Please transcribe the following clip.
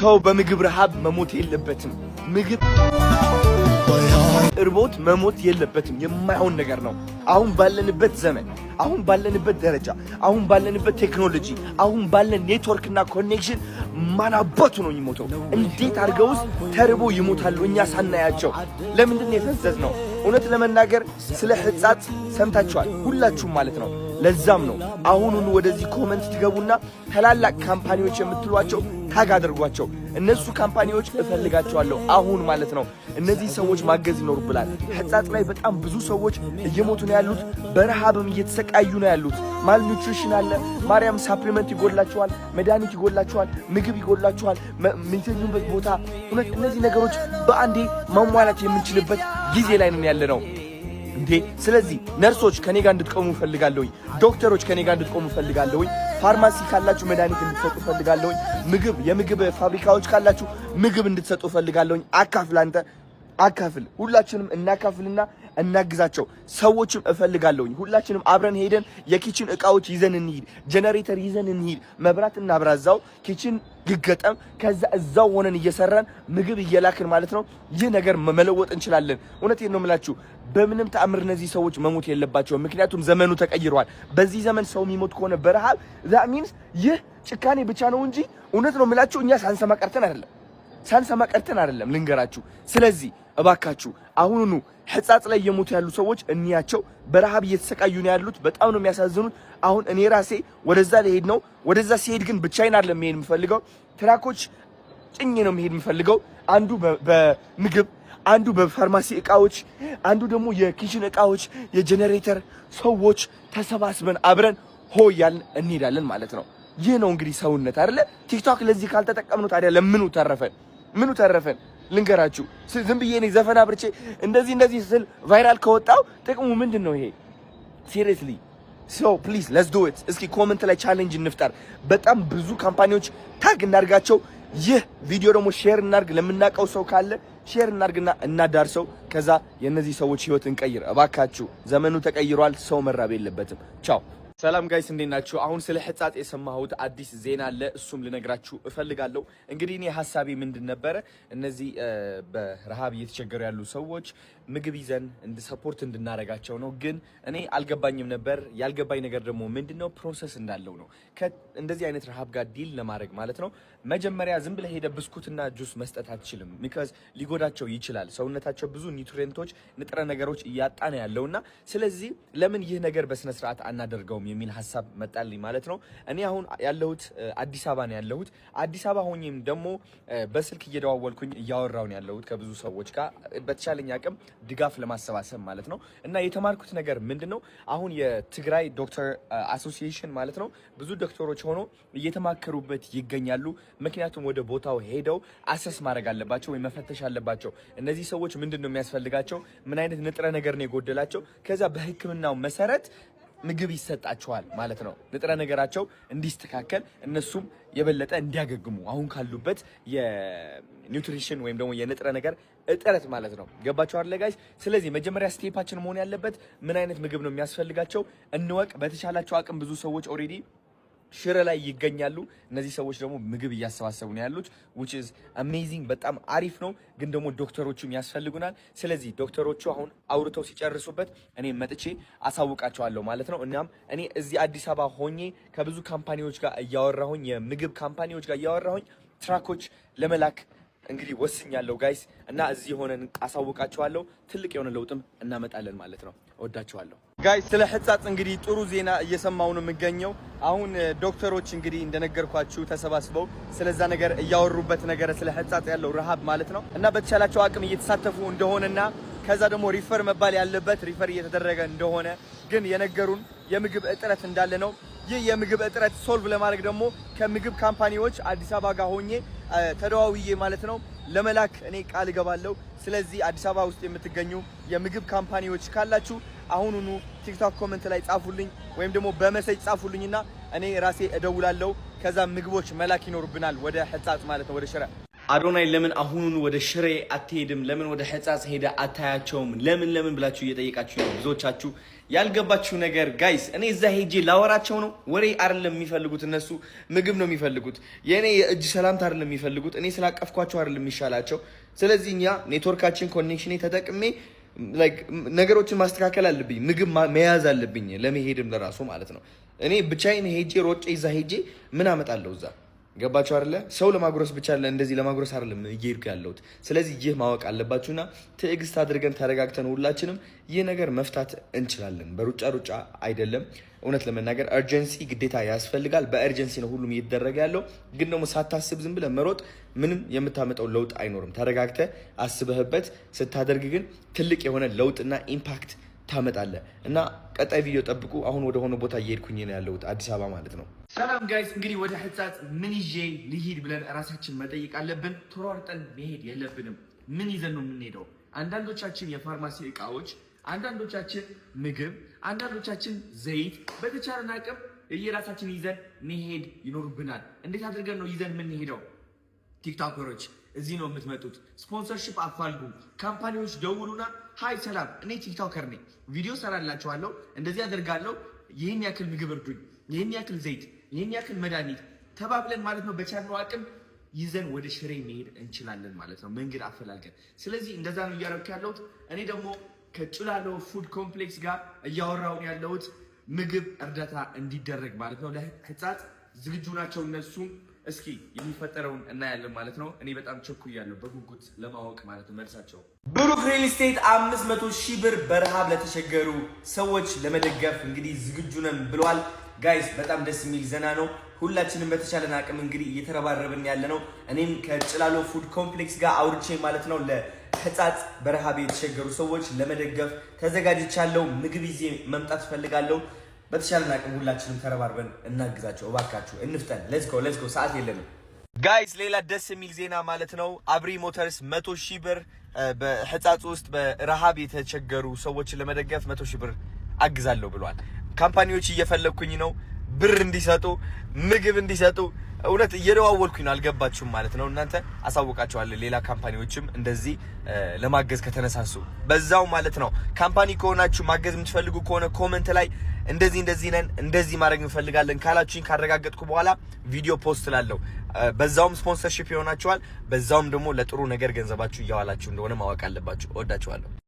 ሰው በምግብ ረሃብ መሞት የለበትም። ምግብ እርቦት መሞት የለበትም። የማይሆን ነገር ነው። አሁን ባለንበት ዘመን፣ አሁን ባለንበት ደረጃ፣ አሁን ባለንበት ቴክኖሎጂ፣ አሁን ባለን ኔትወርክ እና connection ማን አባቱ ነው የሚሞተው? እንዴት አድርገውስ ተርቦ ይሞታሉ እኛ ሳናያቸው? ለምንድን ነው የፈዘዝነው? እውነት ለመናገር ስለ ሕጻጽ ሰምታችኋል ሁላችሁም ማለት ነው። ለዛም ነው አሁኑኑ ወደዚህ comment ትገቡና ታላላቅ company ዎች የምትሏቸው tag አድርጓቸው። እነሱ company ዎች እፈልጋቸዋለሁ አሁን ማለት ነው። እነዚህ ሰዎች ማገዝ ይኖርብናል። ሕጻጽ ላይ በጣም ብዙ ሰዎች እየሞቱ ነው ያሉት፣ በረሃብም እየተሰቃዩ ነው ያሉት። Malnutrition አለ። ማርያም supplement ይጎላቸዋል፣ መድኃኒት ይጎላቸዋል፣ ምግብ ይጎላቸዋል፣ የሚተኙበት ቦታ። እውነት እነዚህ ነገሮች በአንዴ ማሟላት የምንችልበት ጊዜ ላይ ነን ያለነው እንዴ። ስለዚህ ነርሶች ከኔ ጋር እንድትቆሙ እፈልጋለሁኝ። ዶክተሮች ከኔ ጋር እንድትቆሙ እፈልጋለሁኝ። ፋርማሲ ካላችሁ መድኃኒት እንድትሰጡ እፈልጋለሁኝ። ምግብ የምግብ ፋብሪካዎች ካላችሁ ምግብ እንድትሰጡ እፈልጋለሁኝ። አካፍል፣ አንተ አካፍል፣ ሁላችንም እናካፍልና እናግዛቸው። ሰዎችም እፈልጋለሁኝ። ሁላችንም አብረን ሄደን የ kitchen እቃዎች ይዘን እንሂድ፣ ጀነሬተር ይዘን እንሂድ፣ መብራት እናብራዛው፣ kitchen ይገጠም። ከዛ እዛው ሆነን እየሰራን ምግብ እየላክን ማለት ነው። ይህ ነገር መለወጥ እንችላለን። እውነቴን ነው የምላችሁ። በምንም ተአምር እነዚህ ሰዎች መሞት የለባቸውም። ምክንያቱም ዘመኑ ተቀይሯል። በዚህ ዘመን ሰው የሚሞት ከሆነ በረሃብ፣ that means ይህ ጭካኔ ብቻ ነው እንጂ እውነት ነው የምላችሁ እኛ ሳንሰማ ቀርተን አይደለም፣ ሳንሰማ ቀርተን አይደለም፣ ልንገራችሁ። ስለዚህ እባካችሁ አሁኑኑ ሕጻጽ ላይ እየሞቱ ያሉ ሰዎች እንያቸው። በረሃብ እየተሰቃዩ ነው ያሉት። በጣም ነው የሚያሳዝኑት። አሁን እኔ ራሴ ወደዛ ልሄድ ነው። ወደዛ ስሄድ ግን ብቻዬን አይደለም መሄድ የምፈልገው፣ truck ኦች ጭኜ ነው መሄድ የምፈልገው። አንዱ በምግብ፣ አንዱ በፋርማሲ እቃዎች፣ አንዱ ደግሞ የ kitchen እቃዎች፣ የጀኔሬተር፣ ሰዎች ተሰባስበን አብረን ሆ እያልን እንሄዳለን ማለት ነው። ይህ ነው እንግዲህ ሰውነት አይደለ? ቲክቶክ ለዚህ ካልተጠቀምነው ታዲያ ለምኑ ተረፈን? ምኑ ተረፈን? ልንገራችሁ፣ ዝም ብዬ እኔ ዘፈን አብርቼ እንደዚህ እንደዚህ ስል viral ከወጣው ጥቅሙ ምንድን ነው ይሄ? Seriously, so please, let's do it። እስኪ comment ላይ challenge እንፍጠር። በጣም ብዙ company ዎች tag እናርጋቸው። ይህ ቪዲዮ ደግሞ share እናርግ፣ ለምናውቀው ሰው ካለ share እናርግና እናዳርሰው። ከዛ የእነዚህ ሰዎች ህይወት እንቀይር። እባካችሁ፣ ዘመኑ ተቀይሯል። ሰው መራብ የለበትም። ቻው። ሰላም guys፣ እንዴት ናችሁ? አሁን ስለ ሕጻጽ የሰማሁት አዲስ ዜና አለ። እሱም ልነግራችሁ እፈልጋለሁ። እንግዲህ እኔ ሀሳቤ ምንድን ነበረ? እነዚህ በረሃብ እየተቸገሩ ያሉ ሰዎች ምግብ ይዘን እንድ support እንድናደርጋቸው ነው። ግን እኔ አልገባኝም ነበር። ያልገባኝ ነገር ደግሞ ምንድን ነው? Process እንዳለው ነው። እንደዚህ አይነት ረሃብ ጋር deal ለማድረግ ማለት ነው። መጀመሪያ ዝም ብለህ ሄደህ ብስኩትና ጁስ መስጠት አትችልም። Because ሊጎዳቸው ይችላል። ሰውነታቸው ብዙ nutrient ኦች፣ ንጥረ ነገሮች እያጣ ነው ያለውና ስለዚህ ለምን ይህ ነገር በስነ ስርዓት አናደርገውም የሚል ሀሳብ መጣልኝ ማለት ነው። እኔ አሁን ያለሁት አዲስ አበባ ነው ያለሁት። አዲስ አበባ ሆኜም ደግሞ በስልክ እየደዋወልኩኝ እያወራሁ ነው ያለሁት ከብዙ ሰዎች ጋር፣ በተቻለኝ አቅም ድጋፍ ለማሰባሰብ ማለት ነው። እና የተማርኩት ነገር ምንድን ነው? አሁን የትግራይ ዶክተር association ማለት ነው፣ ብዙ ዶክተሮች ሆኖ እየተማከሩበት ይገኛሉ። ምክንያቱም ወደ ቦታው ሄደው assess ማድረግ አለባቸው ወይ መፈተሽ አለባቸው። እነዚህ ሰዎች ምንድን ነው የሚያስፈልጋቸው? ምን አይነት ንጥረ ነገር ነው የጎደላቸው? ከዛ በሕክምናው መሰረት ምግብ ይሰጣቸዋል ማለት ነው። ንጥረ ነገራቸው እንዲስተካከል፣ እነሱም የበለጠ እንዲያገግሙ አሁን ካሉበት የ nutrition ወይም ደግሞ የንጥረ ነገር እጥረት ማለት ነው። ገባችሁ አይደለ guys? ስለዚህ መጀመሪያ step ኣችን መሆን ያለበት ምን አይነት ምግብ ነው የሚያስፈልጋቸው እንወቅ። በተቻላቸው አቅም ብዙ ሰዎች already ሽረ ላይ ይገኛሉ። እነዚህ ሰዎች ደግሞ ምግብ እያሰባሰቡ ነው ያሉት፣ which is amazing፣ በጣም አሪፍ ነው። ግን ደግሞ ዶክተሮቹም ያስፈልጉናል። ስለዚህ ዶክተሮቹ አሁን አውርተው ሲጨርሱበት እኔ መጥቼ አሳውቃቸዋለሁ ማለት ነው። እናም እኔ እዚህ አዲስ አበባ ሆኜ ከብዙ company ዎች ጋር እያወራሁኝ፣ የምግብ company ዎች ጋር እያወራሁኝ truck ኦች ለመላክ እንግዲህ ወስኛለሁ guys፣ እና እዚህ ሆነን አሳውቃቸዋለሁ። ትልቅ የሆነ ለውጥም እናመጣለን ማለት ነው። እወዳችኋለሁ guys። ስለ ሕጻጽ እንግዲህ ጥሩ ዜና እየሰማሁ ነው የምገኘው። አሁን ዶክተሮች እንግዲህ እንደነገርኳችሁ ተሰባስበው ስለዛ ነገር እያወሩበት ነገር፣ ስለ ሕጻጽ ያለው ረሃብ ማለት ነው፣ እና በተቻላቸው አቅም እየተሳተፉ እንደሆነና ከዛ ደግሞ refer መባል ያለበት refer እየተደረገ እንደሆነ፣ ግን የነገሩን የምግብ እጥረት እንዳለ ነው። ይህ የምግብ እጥረት solve ለማድረግ ደግሞ ከምግብ company ዎች አዲስ አበባ ጋር ሆኜ ተደዋውዬ ማለት ነው ለመላክ እኔ ቃል እገባለሁ። ስለዚህ አዲስ አበባ ውስጥ የምትገኙ የምግብ company ዎች ካላችሁ አሁኑኑ ቲክቶክ comment ላይ ጻፉልኝ ወይም ደግሞ በ message ጻፉልኝና እኔ ራሴ እደውላለሁ። ከዛ ምግቦች መላክ ይኖርብናል ወደ ሕጻጽ ማለት ነው፣ ወደ ሽረ። አዶናይ ለምን አሁኑን ወደ ሽሬ አትሄድም? ለምን ወደ ሕጻጽ ሄደ አታያቸውም? ለምን ለምን ብላችሁ እየጠየቃችሁ ነው ብዙዎቻችሁ። ያልገባችሁ ነገር guys፣ እኔ እዛ ሄጄ ላወራቸው ነው። ወሬ አይደለም የሚፈልጉት እነሱ፣ ምግብ ነው የሚፈልጉት። የእኔ የእጅ ሰላምታ አይደለም የሚፈልጉት። እኔ ስላቀፍኳቸው አይደለም የሚሻላቸው። ስለዚህ እኛ network ኣችን connection ተጠቅሜ like ነገሮችን ማስተካከል አለብኝ። ምግብ መያዝ አለብኝ ለመሄድም ለራሱ ማለት ነው። እኔ ብቻዬን ሄጄ ሮጬ እዛ ሄጄ ምን አመጣለሁ እዛ? ገባችሁ አይደለ? ሰው ለማጉረስ ብቻ እንደዚህ ለማጉረስ አይደለም እየሄድኩ ያለሁት። ስለዚህ ይህ ማወቅ አለባችሁና ትዕግስት አድርገን ተረጋግተን ሁላችንም ይህ ነገር መፍታት እንችላለን። በሩጫ ሩጫ አይደለም። እውነት ለመናገር urgency ግዴታ ያስፈልጋል። በ urgency ነው ሁሉም እየተደረገ ያለው። ግን ደግሞ ሳታስብ ዝም ብለህ መሮጥ ምንም የምታመጣው ለውጥ አይኖርም። ተረጋግተህ አስበህበት ስታደርግ ግን ትልቅ የሆነ ለውጥና impact ታመጣለህ። እና ቀጣይ ቪዲዮ ጠብቁ። አሁን ወደ ሆነ ቦታ እየሄድኩኝ ነው ያለሁት፣ አዲስ አበባ ማለት ነው። ሰላም guys፣ እንግዲህ ወደ ሕጻጽ ምን ይዤ ልሂድ ብለን እራሳችን መጠየቅ አለብን። ተሯርጠን መሄድ የለብንም። ምን ይዘን ነው የምንሄደው? አንዳንዶቻችን የፋርማሲ እቃዎች፣ አንዳንዶቻችን ምግብ፣ አንዳንዶቻችን ዘይት። በተቻለን አቅም የራሳችን ይዘን መሄድ ይኖርብናል። እንዴት አድርገን ነው ይዘን የምንሄደው? ቲክቶከሮች እዚህ ነው የምትመጡት። Sponsorship አፋልጉ። Company ዎች ደውሉና "Hi ሰላም፣ እኔ TikToker ነኝ፣ ቪዲዮ ሰራላችኋለሁ፣ እንደዚህ አደርጋለሁ፣ ይህን ያክል ምግብ እርዱኝ፣ ይህን ያክል ዘይት፣ ይህን ያክል መድኃኒት" ተባብለን ማለት ነው በቻልነው አቅም ይዘን ወደ ሽሬ መሄድ እንችላለን ማለት ነው፣ መንገድ አፈላልገን። ስለዚህ እንደዛ ነው እያደረኩ ያለሁት። እኔ ደግሞ ከጭላሎ Food Complex ጋር እያወራውን ያለሁት ምግብ እርዳታ እንዲደረግ ማለት ነው። ለሕጻጽ ዝግጁ ናቸው እነሱም። እስኪ የሚፈጠረውን እናያለን ማለት ነው። እኔ በጣም ቸኩያለሁ በጉጉት ለማወቅ ማለት ነው መልሳቸው። ብሩክ ሪል ስቴት 500,000 ብር በረሃብ ለተቸገሩ ሰዎች ለመደገፍ እንግዲህ ዝግጁ ነን ብለዋል። Guys፣ በጣም ደስ የሚል ዜና ነው። ሁላችንም በተቻለን አቅም እንግዲህ እየተረባረብን ያለ ነው። እኔም ከጭላሎ Food Complex ጋር አውርቼ ማለት ነው ለሕጻጽ በረሃብ የተቸገሩ ሰዎች ለመደገፍ ተዘጋጅቻለሁ። ምግብ ይዤ መምጣት እፈልጋለሁ። በተቻለን አቅም ሁላችንም ተረባርበን እናግዛቸው። እባካችሁ እንፍጠን። Let's go, let's go፣ ሰዓት የለንም guys። ሌላ ደስ የሚል ዜና ማለት ነው፣ አብሪ ሞተርስ 100,000 ብር በሕጻጽ ውስጥ በረሃብ የተቸገሩ ሰዎችን ለመደገፍ 100,000 ብር አግዛለሁ ብሏል። Company ዎች እየፈለግኩኝ ነው፣ ብር እንዲሰጡ፣ ምግብ እንዲሰጡ እውነት እየደዋወልኩኝ ነው። አልገባችሁም ማለት ነው። እናንተ አሳውቃቸዋለሁ። ሌላ company ዎችም እንደዚህ ለማገዝ ከተነሳሱ በዛው ማለት ነው። Company ከሆናችሁ ማገዝ የምትፈልጉ ከሆነ comment ላይ እንደዚህ እንደዚህ ነን፣ እንደዚህ ማድረግ እንፈልጋለን ካላችሁኝ ካረጋገጥኩ በኋላ ቪዲዮ post እላለሁ። በዛውም sponsorship ይሆናችኋል። በዛውም ደግሞ ለጥሩ ነገር ገንዘባችሁ እያዋላችሁ እንደሆነ ማወቅ አለባችሁ። እወዳችኋለሁ።